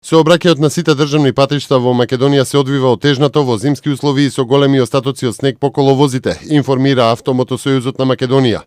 Сообраќајот на сите државни патишта во Македонија се одвива отежнато во зимски услови и со големи остатоци од снег по коловозите, информира Автомотосојузот на Македонија.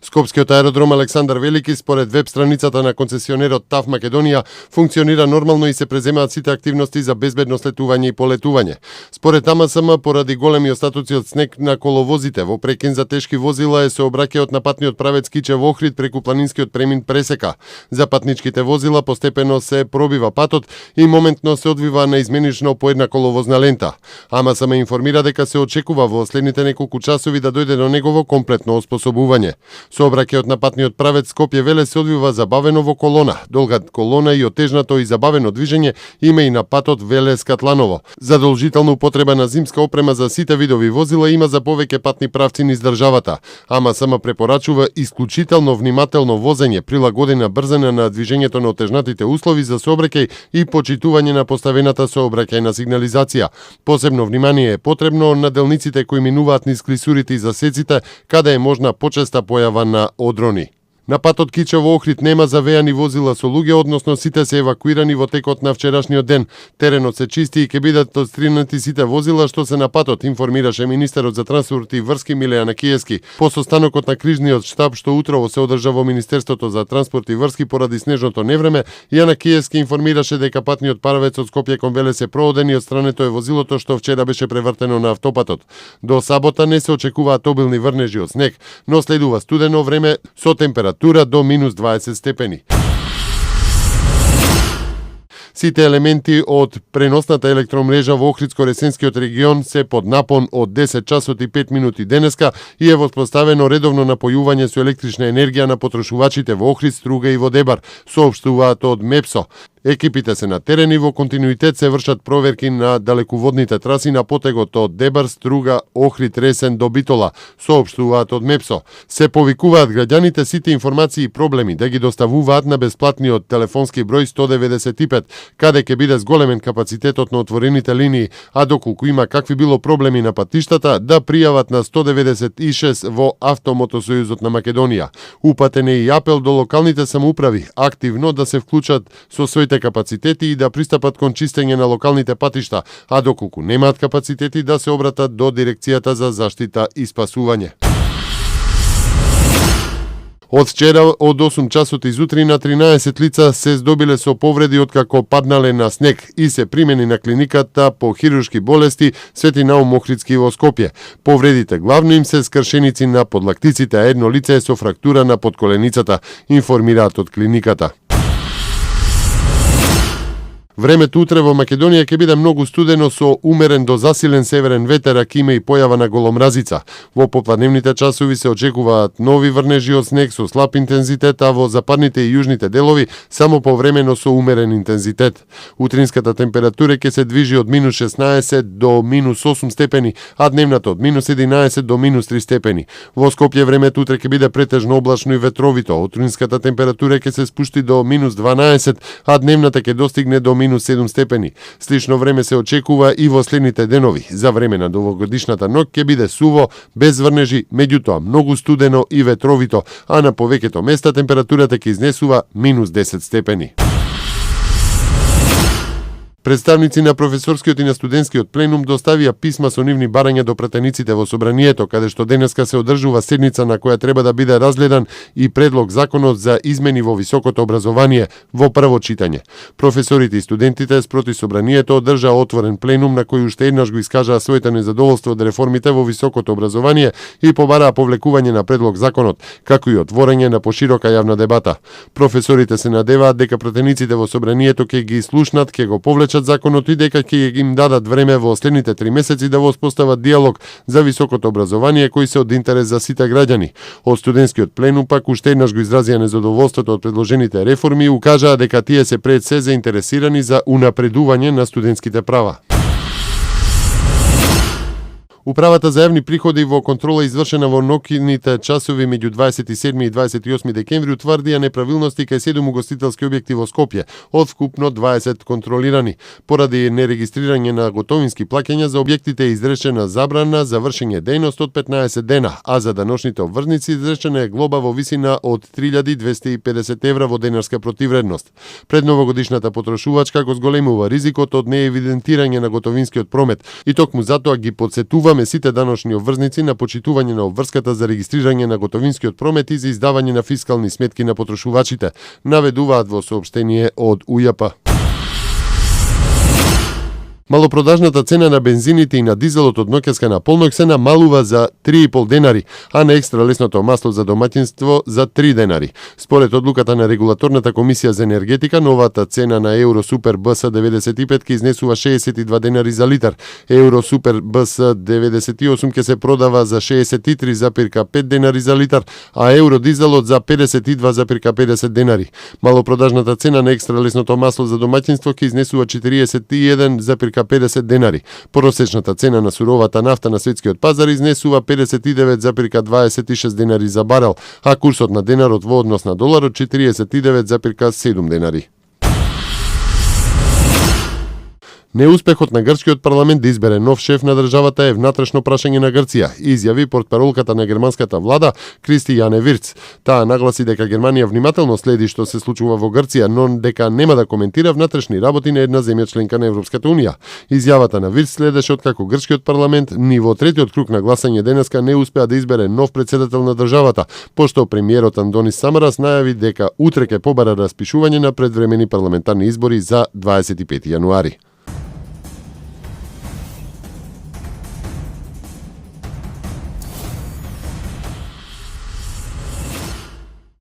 Скопскиот аеродром Александар Велики според веб страницата на концесионерот ТАВ Македонија функционира нормално и се преземаат сите активности за безбедно слетување и полетување. Според АМСМ, поради големи остатоци од снег на коловозите во прекин за тешки возила е сообраќајот на патниот правец Кичев-Охрид преку планинскиот премин пресека. За патничките возила постепено се пробива патот и моментно се одвива на изменично по една коловозна лента. АМСМ информира дека се очекува во следните неколку часови да дојде до негово комплетно оспособување. Сообраќајот на патниот правец Скопје-Велес се одвива забавено во колона. Долга колона и отежнато и забавено движење има и на патот Велес-Катланово. Задолжителна употреба на зимска опрема за сите видови возила има за повеќе патни правци низ државата. АМСМ препорачува исклучително внимателно возење, прилагодена брзина на движењето на отежнатите услови за сообраќај и почитување на поставената сообраќајна сигнализација. Посебно внимание е потребно на делниците кои минуваат низ клисурите и засеците, каде е можна почеста појава на одрони. На патот Кичево-Охрид нема завеани возила со луѓе, односно сите се евакуирани во текот на вчерашниот ден. Теренот се чисти и ќе бидат отстринати сите возила што се на патот, информираше министерот за транспорт и врски Миле Јанакиевски. По состанокот на крижниот штаб што утрово се одржа во Министерството за транспорт и врски поради снежното невреме, Јанакиевски информираше дека патниот правец од Скопје кон Велес е прооден и отстрането е возилото што вчера беше превртено на автопатот. До сабота не се очекуваат обилни врнежи од снег, но следува студено време со температура до минус 20 степени. Сите елементи од преносната електромрежа во Охридско-Ресенскиот регион се под напон од 10 часот и 5 минути денеска и е воспоставено редовно напојување со електрична енергија на потрошувачите во Охрид, Струга и во Дебар, соопштуваат од МЕПСО. Екипите се на терен и во континуитет се вршат проверки на далекуводните траси на потегот од Дебар, Струга, Охрид, Ресен до Битола, соопштуваат од МЕПСО. Се повикуваат граѓаните сите информации и проблеми да ги доставуваат на бесплатниот телефонски број 195, каде ќе биде зголемен капацитетот на отворените линии, а доколку има какви било проблеми на патиштата, да пријават на 196 во Автомотосојузот на Македонија. Упатен е и апел до локалните самоуправи активно да се вклучат со своите капацитети и да пристапат кон чистење на локалните патишта, а доколку немаат капацитети да се обратат до Дирекцијата за заштита и спасување. Од вчера од 8 часот изутрина 13 лица се здобиле со повреди откако паднале на снег и се примени на клиниката по хируршки болести Свети Наум Охридски во Скопје. Повредите главно им се скршеници на подлактиците, а едно лице е со фрактура на подколеницата, информираат од клиниката. Времето утре во Македонија ќе биде многу студено со умерен до засилен северен ветер, а ќе има и појава на голомразица. Во попладневните часови се очекуваат нови врнежи од снег со слаб интензитет, а во западните и јужните делови само повремено со умерен интензитет. Утринската температура ќе се движи од минус 16 до минус 8 степени, а дневната од минус 11 до минус 3 степени. Во Скопје времето утре ќе биде претежно облачно и ветровито. Утринската температура ќе се спушти до минус 12, а дневната ќе достигне до минус 7 степени. Слично време се очекува и во следните денови. За време на новогодишната ноќ ќе биде суво, без врнежи, меѓутоа многу студено и ветровито, а на повеќето места температурата ќе изнесува минус 10 степени. Представници на професорскиот и на студентскиот пленум доставија писма со нивни барања до пратениците во собранието, каде што денеска се одржува седница на која треба да биде разгледан и предлог законот за измени во високото образование во прво читање. Професорите и студентите спроти собранието одржаа отворен пленум на кој уште еднаш го искажаа своето незадоволство од реформите во високото образование и побараа повлекување на предлог законот, како и отворање на поширока јавна дебата. Професорите се надеваат дека пратениците во собранието ќе ги слушнат, ќе го повлечат законот и дека ќе им дадат време во следните 3 месеци да воспостават диалог за високото образование кој се од интерес за сите граѓани. Од студентскиот пленум пак уште еднаш го изразија незадоволството од предложените реформи и укажаа дека тие се пред се заинтересирани за унапредување на студентските права. Управата за јавни приходи во контрола извршена во ноќните часови меѓу 27 и 28 декември утврдија неправилности кај 7 угостителски објекти во Скопје, од вкупно 20 контролирани. Поради нерегистрирање на готовински плаќања за објектите е изречена забрана за вршење дејност од 15 дена, а за даношните обврзници изречена е глоба во висина од 3250 евра во денарска противредност. Пред новогодишната потрошувачка го зголемува ризикот од неевидентирање на готовинскиот промет и токму затоа ги потсетуваме сите даношни обврзници на почитување на обврската за регистрирање на готовинскиот промет и за издавање на фискални сметки на потрошувачите, наведуваат во соопштение од УЈП. Малопродажната цена на бензините и на дизелот од ноќеска на полнок се намалува за 3,5 денари, а на екстра лесното масло за домаќинство за 3 денари. Според одлуката на Регулаторната комисија за енергетика, новата цена на Евро Супер БС 95 ќе изнесува 62 денари за литар. Евро Супер БС 98 ќе се продава за 63,5 денари за литар, а Евро дизелот за 52,50 денари. Малопродажната цена на екстра лесното масло за домаќинство ќе изнесува 41,50 денари. Просечната цена на суровата нафта на светскиот пазар изнесува 59,26 денари за барел, а курсот на денарот во однос на доларот 49,7 денари. Неуспехот на грчкиот парламент да избере нов шеф на државата е внатрешно прашање на Грција, изјави портпаролката на германската влада Кристијане Вирц. Таа нагласи дека Германија внимателно следи што се случува во Грција, но дека нема да коментира внатрешни работи на една земја членка на Европската унија. Изјавата на Вирц следеше откако грчкиот парламент ни во третиот круг на гласање денеска не успеа да избере нов претседател на државата, пошто премиерот Андонис Самарас најави дека утре ќе побара распишување на предвремени парламентарни избори за 25 јануари.